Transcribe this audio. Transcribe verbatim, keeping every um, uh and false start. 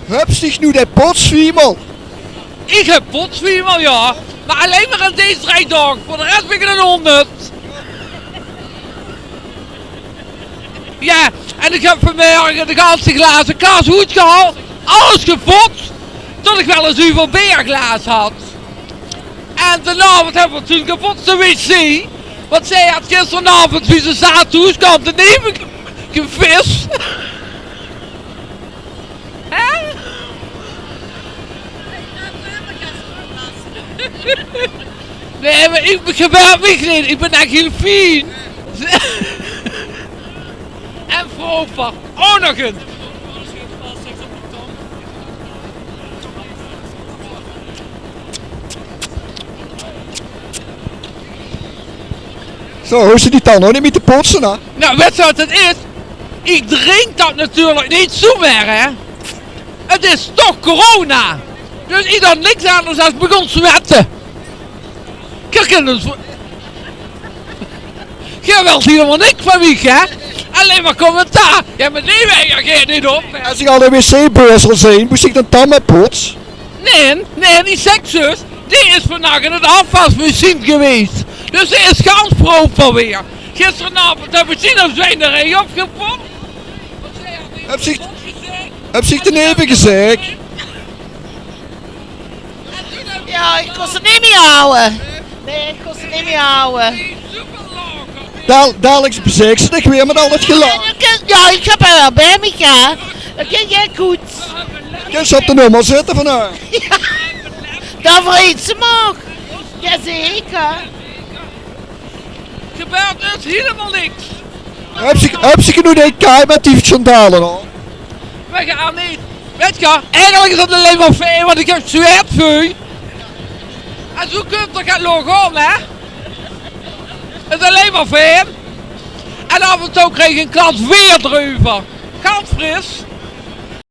Höbs dich noe de potsfiemel? Ich höb potsfiemel, jao. Mer allein mer in dees drei daog. Veur de res bön ich 'ne ónnut. Jao, en ich höb vanmorge de ganse glaze kas oetgehaold. Alles gepots. Tot ich waal e zuver beerglaas had. En daonaovend höbbe v'r toen gepotste wc. Want zie had gisterenaovend, wie ze zaat thoes kaom, de neve ge-, gevist. Hè? Nae, mer ich, gebäört mich neet. Ich bön ech hiel fien. En proper. Ouch nog ins. Zo, hoofs se die tanne ouch neet mie te potse, hè? Noe, wèts se wat 't is? Ich drink dat natuurlik neet zoemer, hè. 't Is toch corona. Dus ich doon niks anders es beginne zwètte. Kiek ins. Geer wèlt hielemaol niks van mich, hè? Allein mer commentaar. Jao, mer die reageert neet op, hè. Es ich al de wc-beurs al zeen, mós ich dan tanne pots? Nae, nae, die seks zus, die is vannach in 't aafwasmesjien gewees. Dus die is gans proper weer. Gisterenaovend höb ich die nog zweinerij opgepot. Höbs se, höbs se de neve gezeik? Jao, ich kós 't neet mie hawwe. Nae, ich kós 't neet mie hawwe. Daal-, dalik bezeik se dich weer mit al dat gelach. Jao, ich höb häör waal bie mich, jao. Dat geit ech good. Kins se op de nummer zitte van häör? Jao. Dat vreet ze mich. Jaozeker. Gebäört dus hielemaol niks. Höbs se, höbs se noe de kaai mit die sandale aan? Mer gaar neet. Wèts se, eigelik is 't allein mer fijn, want ich höb zwètveu. En zoe kump 't get log aan, hè? 't Is allein mer fijn. En aaf en toe krieg ich 'n klans weer d'reuver. Gans fris.